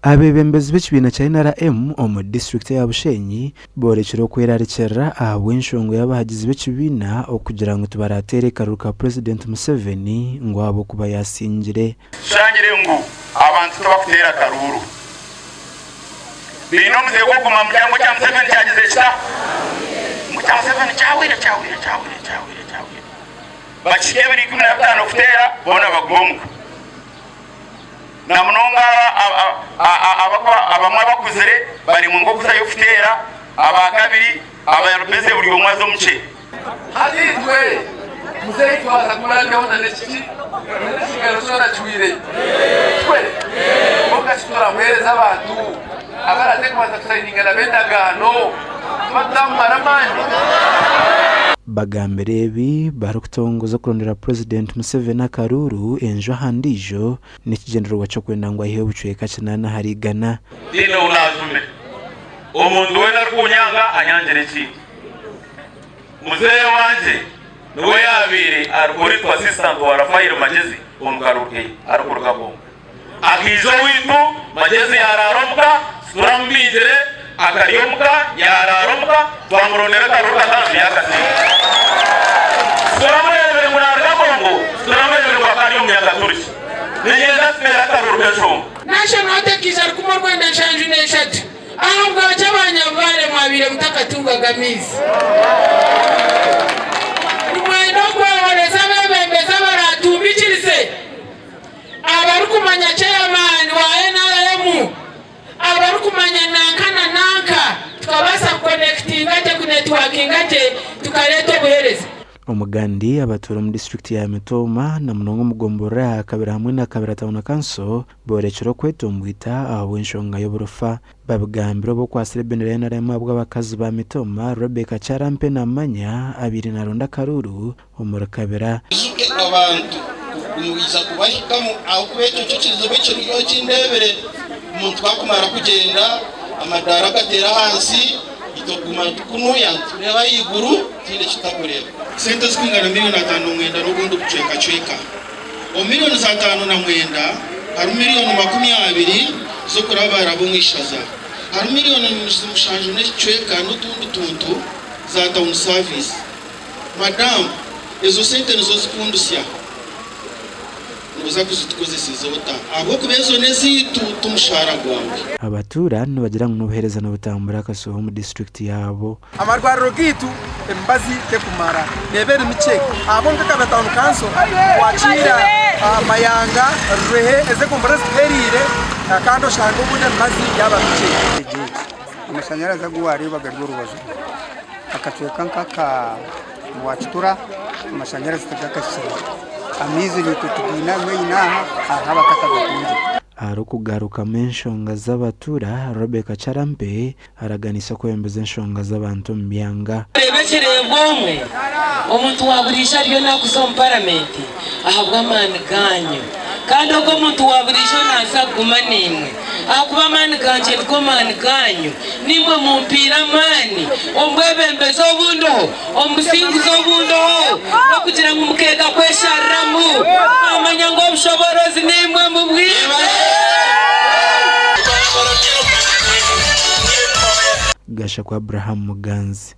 Abeebembezi b'ekibiina kya NRM omu disiturikiti eya Bushenyi boorekire okwerarikirira ahabw'enshonga y'abahagizi b'ekibiina okugira ngu tibarateere karuru ka Purezidenti Museveni ngu ahabw'okuba yaasingire. Tushangire ngu abantu tibakuteera akaruuru. Baine omuze gw'okuguma nibagira ngu ekya Museveni kyagize kita? Ngu ekya Museveni kyahweire, kyahweire, kyahweire, kyahweire, kyahweire. Bakihitsya ebiro 15 kuteera, boona baguma omuka. Na munonga abamwe abakuzire baremwe nk'okuzayo kuteera, abakabiri ababeze buri omwe aze omukye. Hati itwe muzeeyi twaza kumurabyaho na n'ekiki n'ekigaro kyona kihwire twe kwonka shi turamuheereza abantu abaraze kubanza kusayininga nabo endagaano tuba tutamumara amaani. Bagambire ebi barikutongoza okurondera Purezidenti Museveni akaruuru enju aha ndiijo n'ekigyendererwa ky'okwenda ngu aiheho obucweka kinaana ahari igana. Tihaine ou naajumire. Omuntu weena arikunyanga anyangire ekindi. Muzeeyi wangye niwe yaabaire ari Political Assistant wa Raphael Magyezi omu karuuru ke arikuruga Kongo. Akaija owaitu, Magyezi yaaraara omuka, tituramubingire, akarya omuka, yaaraara omuka, twamurondera akaruuru katansi yaakasinga. Tituramureebire ngu naaruga Kongo, tituramureebire ngu akaba ari omunyakaturiki. Niinyenda tuteere akaruuru k'enshonga. National ekaija 1973 ahabwaki abanyabubaare mwabaire mutakatungaga amaizi? Nimwenda okwehoreza abeebembezi abaratumbikirize? Abarikumanya chairman wa nrm, abarikumanya nanka na nanka tukabaasa kukonekitinga gye, kunetiwakinga gye tukareeta obuheereza. Omugandi abatuura omu disiturikiti ya Mitooma na munonga omu gomborora ya Kabira hamwe na Kabira Town Council boorekire okwetomboita ahabw'enshonga y'oburofa. Babigambire obu okwatsire ebendera ya nrm ahabw'abakazi ba Mitooma, Rebecca Kyarampe Namanya abaire naronda akaruuru omuri Kabira. Ijuke abantu kumwiza kubahikamu ahabw'okuba ekyo nikyo kizibu ekiriyo eki ndeebire. Omuntu ku akumara kugyenda amadaara agateera ahansi, itwe kuguma nitukunuya nitureeba ahaiguru tihaine eki tutakureeba. Sente ezirikwingana miriyoni 59 n'obundi bucwekacweka. Omu miriyoni za 59 harimu miriyoni 20 z'okurabaraba omu ishaza, harimu miriyoni 7 n'ekicweka n'otundi tuntu za tawuni saviisi. Madamu, ezo sente nizo zikundusya. Nooza kuzitukozeseza ota? Ahabw'okuba ezo n'ezaitu, ti mushaara gwawe. Abatuura nibagira ngu n'obuheereza nibutambura akasooho omu disiturikiti yaabo. Amarwariro gaitu emibazi tekumara neeba eri mikye ahabw'okuba nka Kabira Town Council twakiira Mayanga, Rurehe ezi egombolola ezituhereire kandi oshanga obundi emibazi yaaba mikye. Amashanyarazi agu waareeba gari orubaju rumwe. Akacweka nk'aka Rwakitura amashanyarazi tigakahikire. Amaizi naitwe tugaine amwe aha hariho abatakagatungire. Arikugarukamu enshonga z'abatuura, Rebecca Kyarampe araganisa okwebembeza enshonga z'abantu omu byanga. Reeba ekireebwa omwe, omuntu wa buriijo ariyo naakuza omu paramenti ahabw'amaani gaanyu. Kandi ogwo omuntu wa buriijo naaza kuguma naimwe, ahakuba amaani gangye nigo maani gaanyu. Naimwe mumpaire amaani omu bwebembezi obu ndiho, omu businguzi obu ndiho, n'okugira ngu mukeega kweshariramu, mwamanya ngu obushoboorozi naimwe mubwine. Gashakwa Abraham Muganzi.